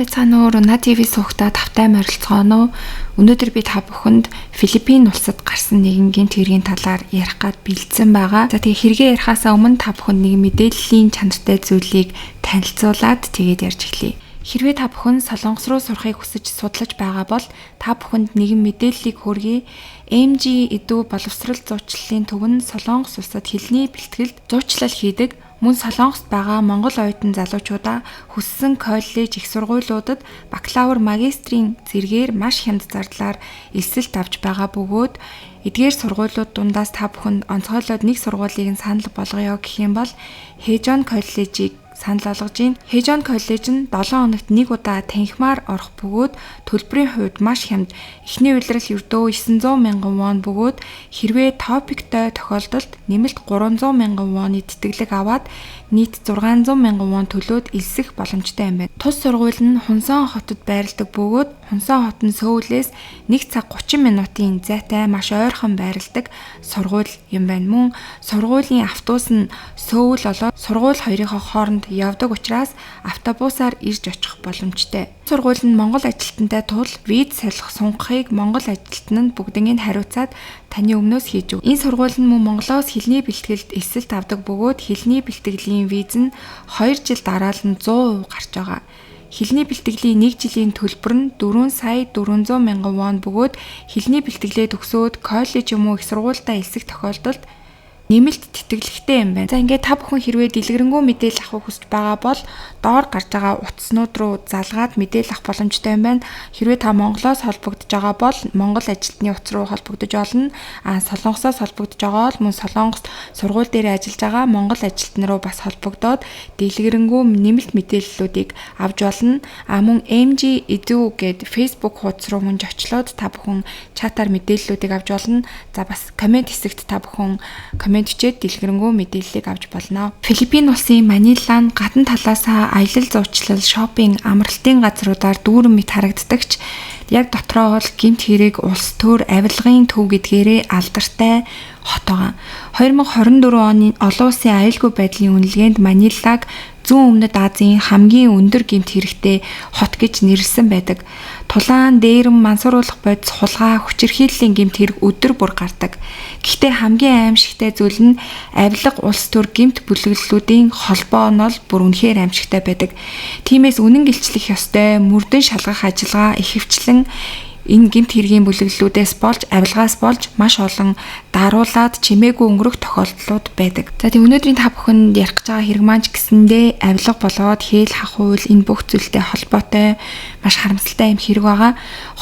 Сайн байцгаана уу? Руна ТV суугтаа тавтай морилцгооно уу? Өнөөдөр би та бүхэнд Филиппин улсад гарсан нэгэн гэмт хэргийн талаар ярих гад бэлдсэн байгаа. За, тэгээ хэрэгээ ярихаасаа өмнө та бүхэнд нэг мэдээллийн чанартай зүйлийг танилцуулаад тэгээд ярьж эхлэе. Хэрвээ та бүхэн Солонгос руу сурахыг хүсэж судлаж байгаа бол та бүхэнд нэгэн мэдээллийг хүргэе. MG Edu боловсрал зуучлалын төв нь Солонгос улсад хэлний бэлтгэлд зуучлал хийдэг. Мөн Солонгост байгаа Монгол оюутан залуучуудаа хүссэн коллеж, их сургуулиудад бакалавр, магистрийн зэргээр маш хямд зардлаар элсэлт авч байгаа бөгөөд эдгээр сургуулиуд дундаас та бүхэнд онцгойлоод нэг сургуулийг нь санал болгоё гэх юм бол Хэжон коллежийг санал болгож байна. Хэжон коллеж нь 7 хоногт нэг удаа танхимаар орох бөгөөд төлбөрийн хувьд маш хямд. Эхний улирал ердөө 900 мянган вон бөгөөд хэрвээ топиктой тохиолдолд нэмэлт 300 мянган воны тэтгэлэг аваад нийт 600 мянган вон төлөөд элсэх боломжтой юм байна. Тус сургууль нь Хунсон хотод байрладаг бөгөөд Хунсон хот нь Сөүлээс 1 цаг 30 минутын зайтай маш ойрхон байрладаг сургууль юм байна. Мөн сургуулийн автобус нь Сөүл болоод сургууль хоёрынхоо хооронд явдаг учраас автобусаар ирж очих боломжтой. Сургууль нь Монгол ажилтнтай тул виз солих сунгахыг Монгол ажилтан нь бүгднийг хариуцаад таны өмнөөс хийж өг. Энэ сургууль нь мөн Монголоос хэлний бэлтгэлд элсэлт авдаг бөгөөд хэлний бэлтгэлийн виз нь 2 жил дараалан 100% гарч байгаа. Хэлний бэлтгэлийн 1 жилийн төлбөр нь 4 сая 400 мянган вон бөгөөд хэлний бэлтгэлээ төгсөөд коллеж юм уу их сургуультай элсэх тохиолдолд нэмэлт тэтгэлэгтэй юм байна. За, ингээд та бүхэн хэрвээ дэлгэрэнгүй мэдээлэл авах хүсэж байгаа бол доор гарч байгаа утаснууд руу залгаад мэдээлэл авах боломжтой юм байна. Хэрвээ та Монголоос холбогдож байгаа бол Монгол ажилтны утас руу холбогдож олно. А Солонгосоос холбогдож байгаа бол мөн Солонгост сургууль дээр ажиллаж байгаа Монгол ажилтан руу бас холбогдоод дэлгэрэнгүй нэмэлт мэдээллүүдийг авч болно. А мөн MG Edu гээд Facebook хуудас руу мөн очлоод та бүхэн чатаар мэдээллүүдийг авч болно. За, бас comment хэсэгт та бүхэн comment бичээд дэлгэрэнгүй мэдээллийг авч болно. Филиппин улсын Манила нь гадна талаасаа аялал зуучлал, шопинг, амралтын газруудаар дүүрэн мэт харагддаг ч яг дотроо бол гэмт хэрэг, улс төр, авилгын төв гэдгээрээ алдартай хот байгаа. 2024 оны олон улсын аюулгүй байдлын үнэлгээнд Манилаг зүүн өмнөд Азийн хамгийн өндөр гэмт хэрэгтэй хот гэж нэрлэсэн байдаг. Тулаан, дээрэм, мансууруулах бодис, хулгай, хүчирхийллийн гэмт хэрэг өдөр бүр гардаг. Гэхдээ хамгийн аимшигтай зүйл нь авилга, улс төр, гэмт бүлэглэлүүдийн холбоо нь бол бүр үнэхээр аимшигтай байдаг. Тиймээс үнэн гэрчлэх ёстой, мөрдөн шалгах ажиллагаа ихэвчлэн энэ гэмт хэргийн бүлэглэлүүдээс болж, авилгаас болж маш олон даруулаад чимээгүй өнгөрөх тохиолдлууд байдаг. За, тэг өнөөдрийн та бүхэнд ярих гэж байгаа хэрэг маань ч гэсэндээ авилга болоод хээл хахуул энэ бүх зүйлтэй холбоотой маш харамсалтай юм хэрэг байгаа.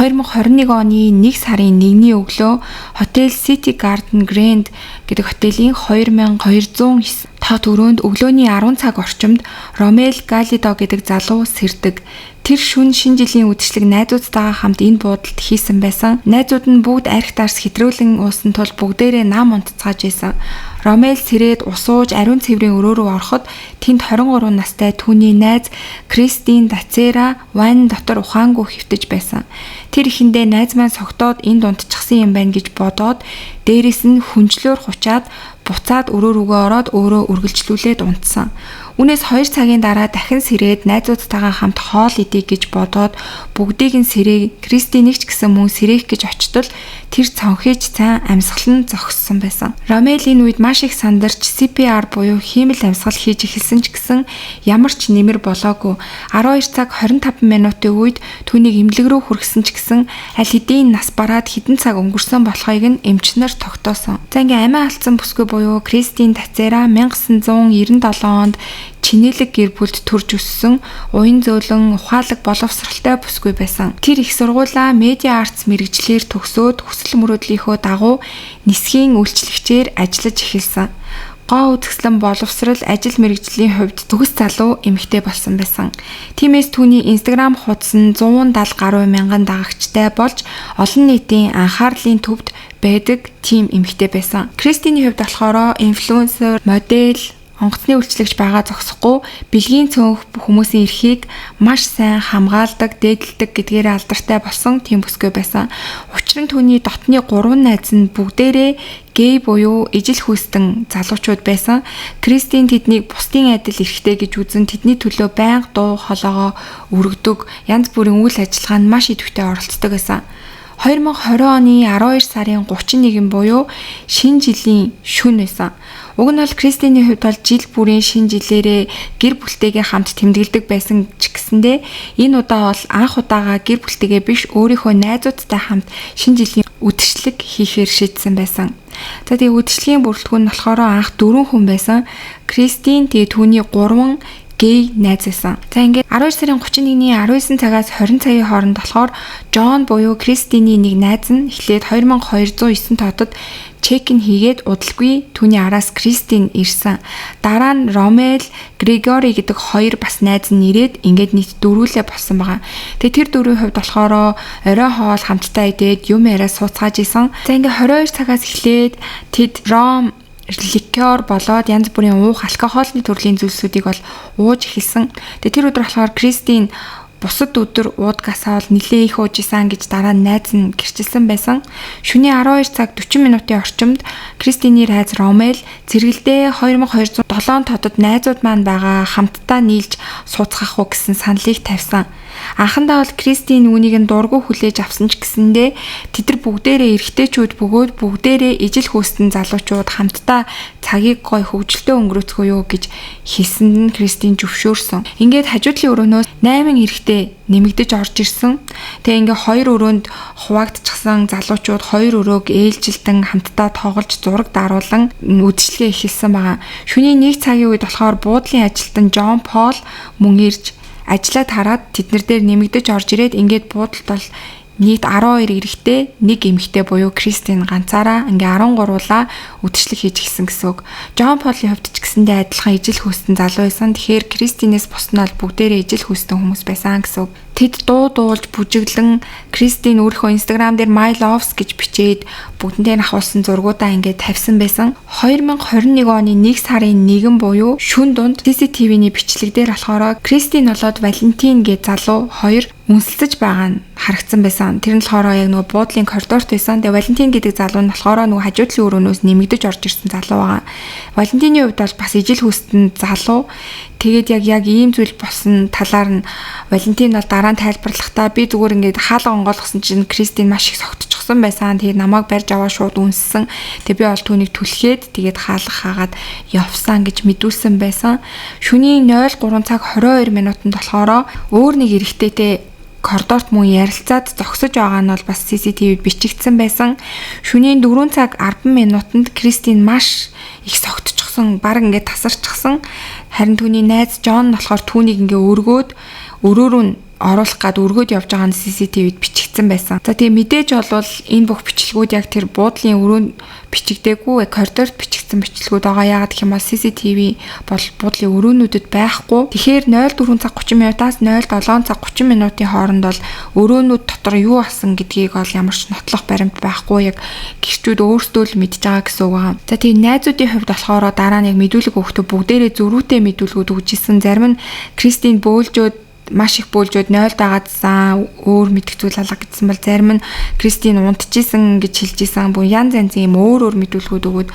2021 оны 1 сарын 1-ний өглөө Hotel City Garden Grand гэдэг хотелийн 2209 тоо өрөөнд өглөөний 10 цаг орчимд Ромел Галидо гэдэг залуу сэрдэг. Тэр шөнө шинэ жилийн үдшилэг найзуудтайгаа хамт энэ буудалд хийсэн байсан. Найзууд нь бүгд архи дарс хэтрүүлэн уусан тул бүгдээрээ нам унтцгааж байсан. Ромел сэрээд ус ууж ариун цэврийн өрөө рүү ороход тэнд 23 настай түүний найз Кристин Дацера ванн дотор ухаангүй хэвтэж байсан. Тэр эхэндээ найз маань согтоод энд унтчихсан юм байна гэж бодоод дээрээс нь хүнжлөөр хучаад буцаад өрөө рүүгээ ороод өөрөө үргэлжлүүлээд унтсан. Үүнээс 2 цагийн дараа дахин сэрээд найзуудтайгаа хамт хоол идье гэж бодоод бүгдийг нь сэрээ, Кристинийг ч гэсэн мөн сэрээх гэж очтол тэр цонхийж цайн амьсгал нь зогссон байсан. Ромел энэ үед маш их сандарч CPR буюу хиймэл амьсгал хийж эхэлсэн ч гэсэн ямар ч нэмэр болоогүй. 12 цаг 25 минутын үед түүнийг эмнэлэг рүү хүргэсэн ч гэсэн аль хэдийн нас бараад хэдэн цаг өнгөрсөн болохыг нь эмч нар тогтоосон. За, ингээ амиа алдсан бүсгүй буюу Кристин Тацера 1997 онд чинээлэг гэр бүлд төрж өссөн, уян зөөлөн, ухаалаг, боловсралтай бүсгүй байсан. Тэр их сургуулаа медиа артс мэргэжлээр төгсөөд хүсэл мөрөөдлийнхөө дагуу нисхийн үйлчлэгчээр ажиллаж эхэлсэн. Гоо үзэсгэлэн, боловсрал, ажил мэргэжлийн хувьд төгс залуу эмэгтэй болсон байсан. Тиймээс түүний Instagram хуудас нь 170 гаруй мянган дагагчтай болж олон нийтийн анхаарлын төвд байдаг тийм эмэгтэй байсан. Кристиний хувьд болохоор инфлюенсер, модель, Онгоцны үйлчлэгч байгаа зогсохгүй бэлгийн цөөнх хүмүүсийн эрхийг маш сайн хамгаалдаг, дээдэлдэг гэдгээрээ алдартай болсон тийм бүсгүй байсан. Учир нь түүний дотны 3 найз нь бүгдээрээ гей буюу ижил хүйстэн залуучууд байсан. Кристин тэднийг бусдын адил эрхтэй гэж үзэн тэдний төлөө байнга дуу хоолойгоо өргөдөг, янз бүрийн үйл ажиллагаанд маш идэвхтэй оролцдог байсан. 2020 оны 12 сарын 31 буюу шинэ жилийн шөнө байсан. Уг нь бол Кристиний хувьд бол жил бүрийн шинэ жилээрээ гэр бүлтэйгээ хамт тэмдэглэдэг байсан ч гэсэндээ энэ удаа бол анх удаага гэр бүлтэйгээ биш өөрийнхөө найзуудтай хамт шинэ жилийн үдшилэг хийхээр шийдсэн байсан. За тэгээ үдшилгийн бүрэлдэхүүн нь болохоор анх 4 хүн байсан. Кристин тэгээ түүний 3 гей найз байсан. За ингээд 12 сарын 31-ний 19 цагаас 20 цагийн хооронд болохоор Джон буюу Кристиний нэг найз нь эхлээд 2209 тоодод check-in хийгээд удалгүй түүний араас Кристин ирсэн. Дараа нь Ромел, Грегори гэдэг хоёр бас найз нь ирээд ингээд нийт дөрвүүлээ болсон байгаа. Тэгээ тэр дөрвийн хувьд болохоор орой хоол хамтдаа идээд юм яриа сууцгааж исэн. За ингээд 22 цагаас эхлээд тэд ром ликер болоод янз бүрийн уух алкоголны төрлийн зүйлсүүдийг бол ууж эхэлсэн. Тэгээ тэр өдөр болохоор Кристин бусад өдөр уудгасаа бол нилээ их ууж исэн гэж дараа нь найз нь гэрчилсэн байсан. Шөнийн 12 цаг 40 минутын орчимд Кристиний найз Ромел зэрэгэлдээ 2207 тодод найзууд маань байгаа хамтдаа нийлж сууцгаах уу гэсэн саналыг тавьсан. Анхандаа бол Кристин үүнийг нь дургүй хүлээж авсан ч гэсэндээ тэд нар бүгдээрээ эрэгтэйчүүд бөгөөд бүгдээрээ ижил хүйстэн залуучууд хамтдаа цагийг гой хөгжилтэй өнгөрөөцгөө юу гэж хэлсэнд нь Кристин зөвшөөрсөн. Ингээд хажуудлын өрөөнөөс 8 эрэгтэй нэмэгдэж орж ирсэн. Тэгээ ингээ хоёр өрөөнд хуваагдчихсан залуучууд хоёр өрөөг ээлжилдэн хамтдаа тоглож зураг даруулан үдшилгээ эхэлсэн байгаа. Шөнийн 1 цагийн үед болохоор буудлын ажилтан Джон Пол мөн ирж ажлаа тараад тэднэр дээр нэмэгдэж орж ирээд ингээд буудалд бол нийт 12 эрэгтэй, нэг эмэгтэй буюу Кристин ганцаараа ингээ 13-уулаа үдшилэг хийж гисэн гэсэн үг. Джон Полын хувьд ч гэсэндээ адилхан ижил хүйстэн залуу байсан. Тэгэхээр Кристинээс бусд нь бол бүгдээрээ ижил хүйстэн хүмүүс байсан гэсэн үг. Тэд дуу дуулж бүжиглэн Кристин өөрийнхөө Instagram дээр My Loves гэж бичээд бүгднтэй нь ахуулсан зургуудаа ингээд тавьсан байсан. 2021 оны 1 сарын 1 буюу шүн дунд CCTV-ний бичлэг дээр болохоор Кристин болоод Валентин гэж залуу хоёр үнсэлцэж байгаа нь харагдсан байсан. Тэр нь болохоор яг нөгөө буудлын коридорт байсан. Тэгээ Валентин гэдэг залуу нь болохоор нөгөө хажуудлын өрөөнөөс нэмэгдэж орж ирсэн залуу байгаа. Валентины хувьд бол бас ижил хүйстэн залуу. Тэгээд яг ийм зүйл болсон талаар нь Валентин бол дараа нь тайлбарлахдаа би зүгээр ингээд хаалга онгойлгосон чинь Кристин маш их согтчихсон байсан. Тэгээд намайг барьж аваа шууд үнссэн. Тэгээд би бол түүнийг түлхээд тэгээд хаалга хаагаад явсан гэж мэдүүлсэн байсан. Шөнийн 03 цаг 22 минутанд болохоор өөр нэг эрэгтэйтэй коридорт мөн ярилцаад зогсож байгаа нь бол бас CCTV-д бичигдсэн байсан. Шөнийн 4 цаг 10 минутанд Кристин маш их согтчихсон, баг ингээд тасарчихсан. Харин түүний найз Джон болохоор түүнийг ингээ өргөөд өрөөрөө нь оруулах гад өргөөд явж байгаа нь CCTV-д бичигдсэн байсан. За тэгээ мэдээж бол энэ бүх бичлэгүүд яг тэр буудлын өрөөнд бичигдээгүй, коридорт бичигдсэн бичлэгүүд байгаа. Яагаад гэх юм бол CCTV бол буудлын өрөөнүүдэд байхгүй. Тэгэхээр 04 цаг 30 минутаас 07 цаг 30 минутын хооронд бол өрөөнүүд дотор юу болсон гэдгийг бол ямар ч нотлох баримт байхгүй. Яг гэрчүүд өөрсдөө л мэдж байгаа гэсэн үг байгаа. За тэгээ найзуудын хувьд болохоор дараа нь яг мэдүүлэг өгөхдөө бүгдээрээ зөрүүтэй мэдүүлгүүд өгч исэн. Зарим нь Кристин бөөлжөөд маш их бөөлжөөд 0 дагаадсан, өөр мэдэх зүйл алга гэсэн бол зарим нь Кристин унтчихсан гэж хэлж исэн. Бүр янз янзын юм өөр өөр мэдүүлгүүд өгөөд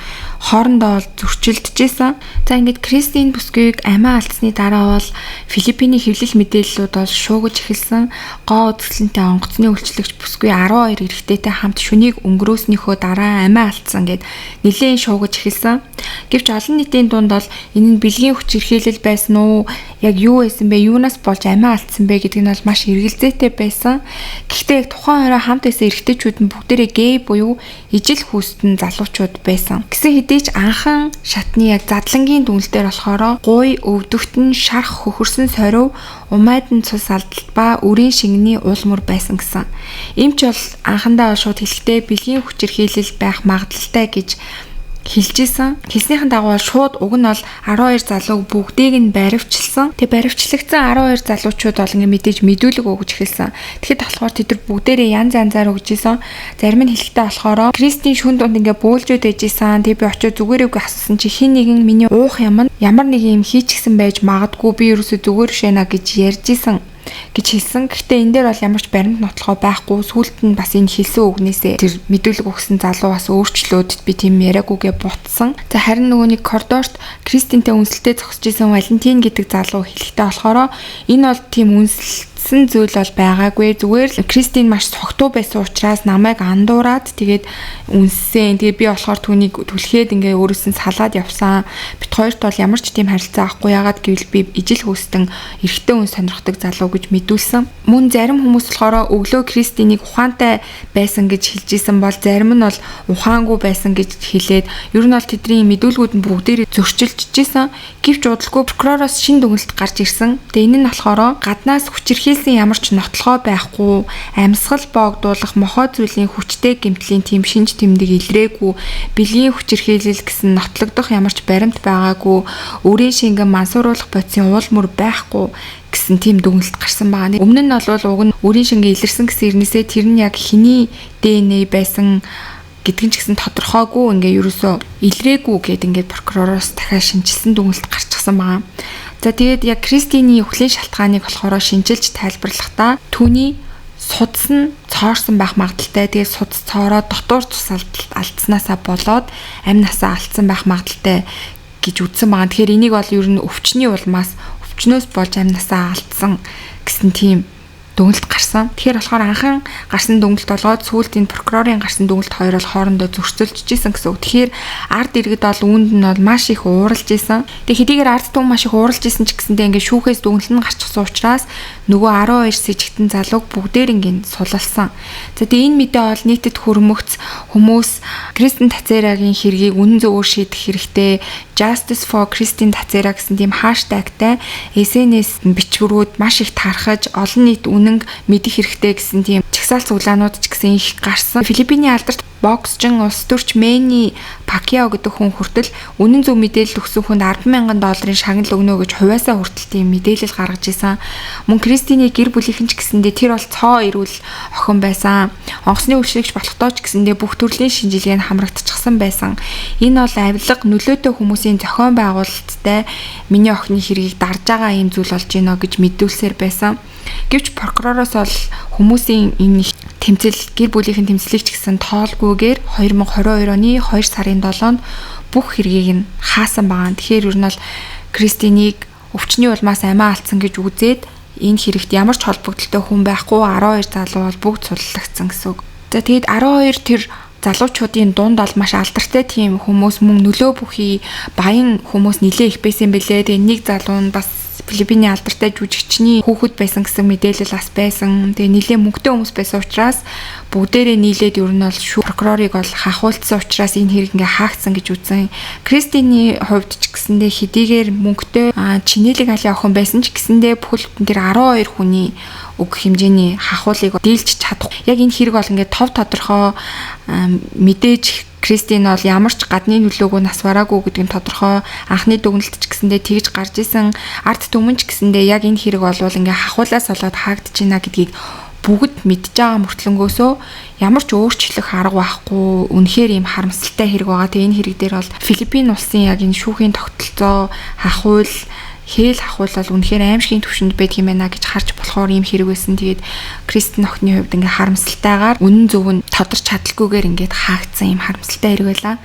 хоорондоо бол зөрчилдөжсэн. За ингээд Кристин бүсгүйг амиа алдсны дараа бол Филиппиний хэвлэл мэдээллүүд бол шуугиж эхэлсэн. Гоо үзэсгэлэнтэй онгоцны үйлчлэгч бүсгүй 12 эрэгтэйтэй хамт шөнийг өнгөрөөснийхөө дараа амиа алдсан гэд нэлээд шуугиж эхэлсэн. Гэвч олон нийтийн дунд бол энэ нь бэлгийн хүч эрхийлэл байсан уу? Яг юу байсан бэ? Юунаас болж амиа алдсан бэ гэдэг нь бол маш эргэлзээтэй байсан. Гэхдээ яг тухайн орой хамт байсан эрэгтэйчүүд нь бүгдээрээ гей буюу ижил хүйстэн залуучууд байсан. Гэсэн хэдий ч анхан шатны яг задлангийн дүнэлтээр болохоор гуй өвдөгт нь шарх хөхөрсөн сорив, умайд нь цус алдалт ба үрийн шингэний уулмөр байсан гэсэн. Эмч бол анхандаа шууд хэлэхдээ бэлгийн хүчирхийлэл байх магадлалтай гэж Хэлжсэн. Хэлснийхэн дагуу шууд уг нь бол 12 залууг бүгдийг нь баривчилсан. Тэгээ баривчлагдсан 12 залуучууд бол ингээ мэдээж мэдүүлэг өгж эхэлсэн. Тэгэхэд болохоор тэд нар бүгдээрээ янз янзаар өгж исэн. Зарим нь хэлэхдээ болохоор Кристин шүн дунд ингээ бөөлжөөд байж исэн. Тэгээ би очиод зүгээр үгүй асуусан чи хин нэгэн миний уух юм нь ямар нэг юм хийчихсэн байж магадгүй, би ерөөсөө зүгээр шэнэ гэж ярьж исэн гэж хэлсэн. Гэхдээ энэ дээр бол ямар ч баримт нотлохоо байхгүй. Сүүлд нь бас энэ хэлсэн үгнээсээ тэр мэдүүлэг өгсөн залуу бас өөрчлөөд би тийм яриагүйгээ бутсан. За, харин нөгөө нэг коридорт Кристинтэй үнсэлтэй зогсож исэн Валентин гэдэг залуу хэлэхдээ болохоор энэ бол тийм үнсэлсэн зүйл бол байгаагүй. Зүгээр л Кристин маш согтуу байсан учраас намайг андуураад тэгээд үнссэн. Тэгээд би болохоор түүнийг түлхээд ингээ өөрөөс нь салаад явсан. Бид хоёрт бол ямар ч тийм харилцаа авахгүй. Яагаад гэвэл би ижил хүйстэн эрэгтэй хүн сонирхдаг залуу гэж мэдүүлсэн. Мөн зарим хүмүүс болохоор өглөө Кристинийг ухаантай байсан гэж хэлж исэн бол зарим нь бол ухаангүй байсан гэж хэлээд ер нь бол тэдний мэдүүлгүүд нь бүгдээрээ зөрчилдөж исэн. Гэвч удалгүй прокуророос шинэ дүгнэлт гарч ирсэн. Тэгээ энэ нь болохоор гаднаас хүчирхийлсэн ямар ч нотлохоо байхгүй, амьсгал боогдуулах мохой зүйлийн хүчтэй гэмтлийн тийм шинж тэмдэг илрээгүй, бэлгийн хүчирхийлэл гэсэн нотлогдох ямар ч баримт байгаагүй, өрийн шингэн мансууруулах бодисын уул мөр байхгүй гэсэн тийм дүгнэлт гарсан байгаа. Өмнө нь бол уг нь өрийн шингэн илэрсэн гэсэн ирнээсээ тэр нь яг хэний ДНХ байсан гэдг нь ч гэсэн тодорхойгүй, ингээ ерөөсөө илрээгүй гэд ингээд прокуророос дахиад шинжилсэн дүгнэлт гарчихсан байгаа. За, тэгээд яг Кристиний үхлийн шалтгааныг болохоор шинчилж тайлбарлахдаа түүний судас нь цоорсон байх магадлалтай. Тэгээд судас цоороо дотуур цус алдснаасаа болоод амь насаа алдсан байх магадлалтай гэж үзсэн байгаа. Тэгэхээр энийг бол ер нь өвчний улмаас, өвчнөөс болж амь насаа алдсан гэсэн тийм дүгнэлт гарсан. Тэгэхээр болохоор анхан гарсан дүгнэлт болгоод сүүлд энэ прокурорын гарсан дүгнэлт хоёр бол хоорондоо зөрчилдөж исэн гэсэн үг. Тэгэхээр ард иргэд бол үүнд нь бол маш их ууралж исэн. Тэгээ хэдийгээр ард түмэн маш их ууралж исэн ч гэсэндээ ингээд шүүхээс дүгнэлт нь гарчихсан учраас нөгөө 12 сэжигтэн залууг бүгдээр ингээд сулалсан. За, тэгээ энэ мэдээ бол нийтэд хөрмөгц, хүмүүс Кристин Тацерагийн хэргийг үнэн зөвөөр шийдэх хэрэгтэй, Justice for Kristin Tacera гэсэн тийм hashtag тай SNS бичвэрүүд маш их тархаж, олон нийт үнэнг мэдэх хэрэгтэй гэсэн тийм жагсаалт цуглаанууд ч гэсэн их гарсан. Филиппиний алдарт боксчин, улс төрч Мэни Пакьяо гэдэг хүн хүртэл үнэн зөв мэдээлэл өгсөн хүнд 10,000 долларын шагнал өгнө гэж хувиасаа хүртэл тийм мэдээлэл гаргаж исэн. Мөн Кристиний гэр бүлийнхэн ч гэсэндээ тэр бол цоо эрүүл охин байсан. Онгоцны үйлчлэгч болохдоо ч гэсэндээ бүх төрлийн шинжилгээнд хамрагдчихсан байсан. Энэ бол авилга, нөлөөтэй хүмүүсийн зохион байгуулалттай миний охины хэргийг дарж байгаа юм зүйл болж байна гэж мэдүүлсээр байсан. Гэвч прокуророос бол хүмүүсийн энэ тэмцэл, гэр бүлийнхэн тэмцлийг ч гэсэн тоолгүйгээр 2022 оны 2 сарын 7-нд бүх хэргийг нь хаасан байгаа. Тэгэхээр ер нь бол Кристинийг өвчний улмаас амиа алдсан гэж үзээд энэ хэрэгт ямар ч холбогдолтой хүн байхгүй, 12 залуу бол бүгд суллагдсан гэсэн үг. За, тэгээд 12 тэр залуучуудын дунд бол маш алдартай тийм хүмүүс, мөн нөлөө бүхий баян хүмүүс нилээ их байсан юм бэлээ. Тэгээ нэг залуу нь бас Филиппиний алдартай жүжигчний хүүхэд байсан гэсэн мэдээлэл бас байсан. Тэгээ нилээ мөнгөтэй хүмүүс байсан учраас бүгдээрээ нийлээд ер нь бол шүү прокурорыг бол хахуулсан учраас энэ хэрэг ингээ хаагдсан гэж үзсэн. Кристиний хувьд ч гэсэндээ хэдийгээр мөнгөтэй, чинэлэг алын охин байсан ч гэсэндээ бүхэл бүтэн тэр 12 хүний өг хэмжээний хахуулыг дийлж чадах. Яг энэ хэрэг бол ингээ тов тодорхой, мэдээж Кристин бол ямар ч гадны нөлөөгөө нас бараагүй гэдэг нь тодорхой. Анхны дүгнэлт ч гэсэндээ тэгж гарч исэн. Ард түмэн ч гэсэндээ яг энэ хэрэг болвол ингээ хахуулаас болоод хаагдчихна гэдгийг бүгд мэдж байгаа мөртлөнгөөсөө ямар ч өөрчлөх арга байхгүй, үнэхээр ийм харамсалтай хэрэг байгаа. Тэгээ энэ хэрэг дээр бол Филиппин улсын яг энэ шүүхийн тогтолцоо, хахуул, хээл хахуул бол үнэхээр аймшгийн төвшөнд байдаг юм байна гэж харж болохоор ийм хэрэг байсан. Тэгээд Кристин охины хувьд ингээ харамсалтайгаар үнэн зөв нь тодорч чадалгүйгээр ингээд хаагдсан ийм харамсалтай хэрэг байлаа.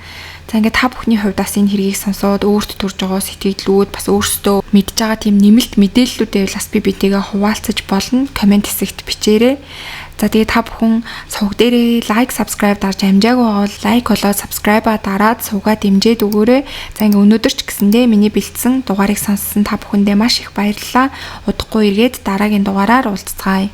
За, ингээд та бүхний хувьд бас энэ хэргийг сонсоод өөрт төрж байгаа сэтгэлдлүүд, бас өөрсдөө мэдж байгаа тийм нэмэлт мэдээллүүдээ бас би бидэгээ хуваалцаж болно. Comment хэсэгт бичээрэй. За, тэгээ та бүхэн сувг дээрээ like, subscribe дарж амжаагүй бол like болоо subscribe-а дараад сувгаа дэмжиж өгөөрэй. За, ингээ өнөөдөр ч гэсэндээ миний бэлдсэн дугаарыг сонссон та бүхэндээ маш их баярлалаа. Удахгүй эргээд дараагийн дугаараар уулзцгаая.